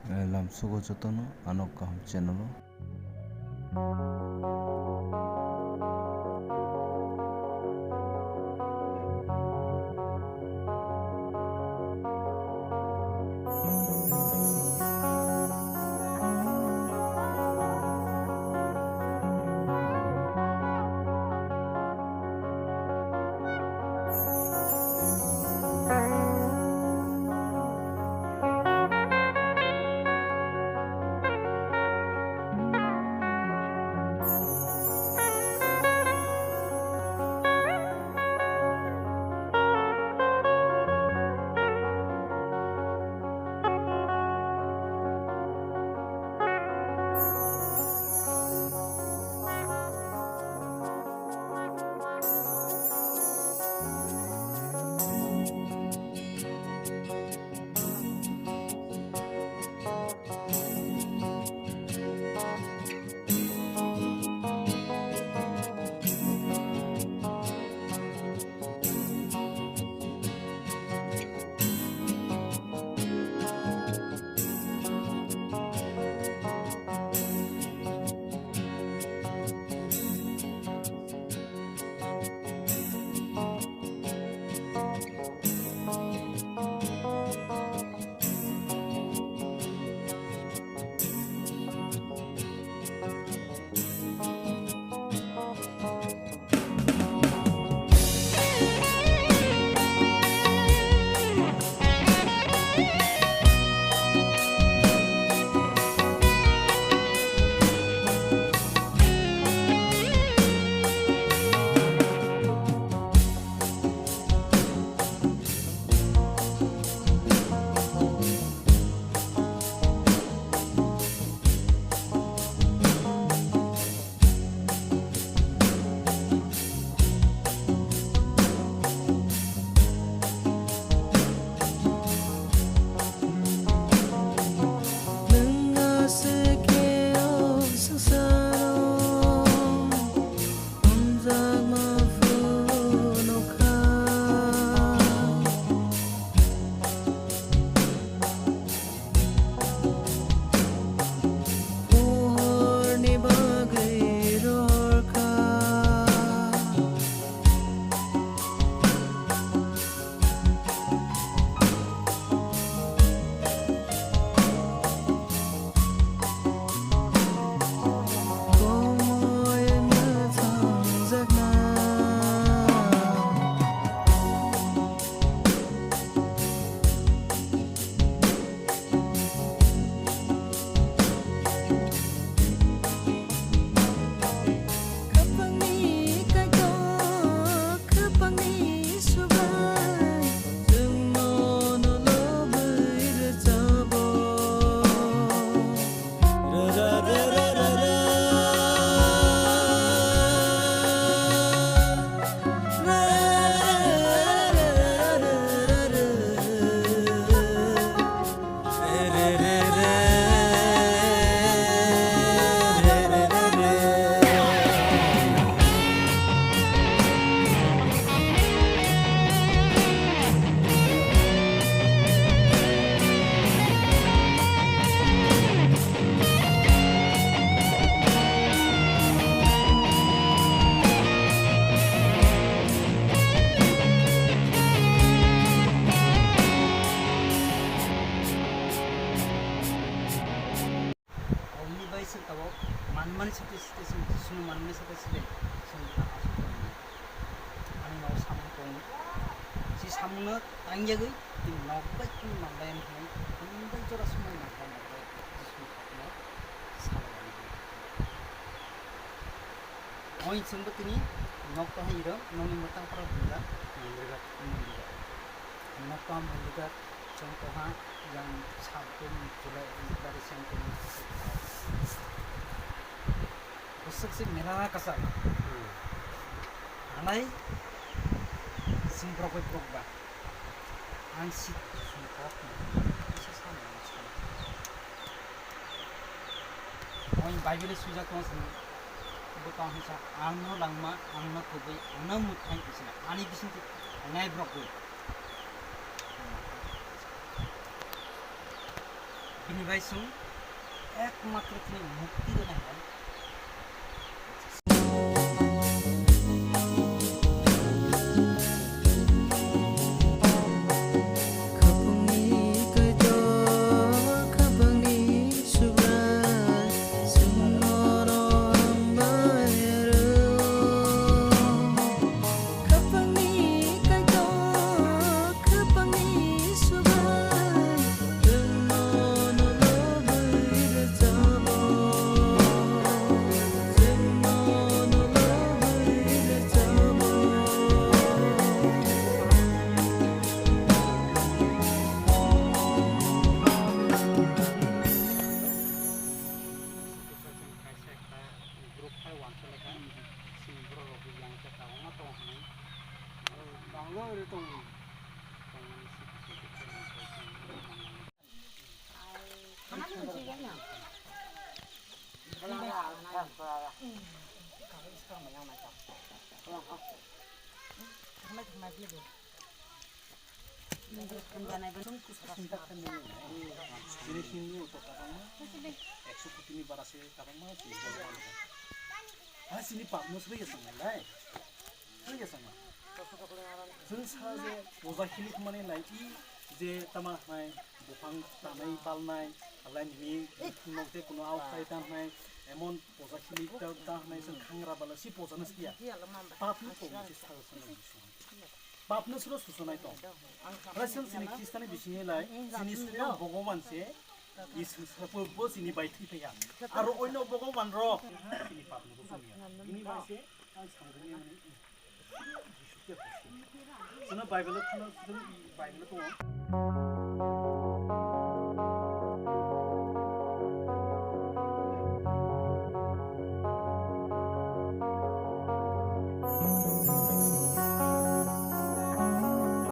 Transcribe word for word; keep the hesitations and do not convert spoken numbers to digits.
Eh, lamsogo jotono ano kaham channel o. Omni bai chwng tabuk manmani site site chwng Jisuno manmani site site chwng lama song tongmani. Ani nok samung tong, si samungno tangyagwi tini nok bai tini manlaiya hinwi tini bai jora swmai nangkha nok bai Jisuni kokno salaiya hinwi. Oin chwngbo tini nok tongha iro nokni mwtang phoro hwnjak Mondirghat, Mondirghat. Nok tongha Mondirghat, chwng tongha yang sabdo July, July center ni bwswk se mela na kwchak. Hmm. Hanai sing borok bai borok ba. Ang si sing borok ni kisa sa mano sa. Oin Bible swijak tong sini. Bo tong hisa, ang no langma, ang no kubui, ang no mwthang isina. Ani bising tu nai borok bui. Bini bai chwng ekmatro chini mukti rwna hinwi. Kaisa ekta group khai uansuk lekha, chini borok rok yang khe tabangma tongo hinwi. Banglo ri tongo. Chini Hindu to kabangma, ekso koti ni bara se kabangma chini borok rok. Ha chini pap no sri ya sangai lai. Sri ya sangai. Chwng sa je poja khili khmani lai i je tama hai buphang tanai balnai alai nini nok te kuno au khai tanai emon poja khili ta tanai se khangra bala si poja no siya. Pap no to si sa sangai. Pap no suro susunai tong. Hala chwng chini Khristani bisingni lai, chini suro Bhogoban se, i swngchar bo, bo chini bai thwi phaiya. Aro oino Bhogoban rok, chini pap no bo chumya. Bini bai se, ang samgani mani, Jisu khe busi. Chwngno Bible o kheno, chwng Bible o tongo.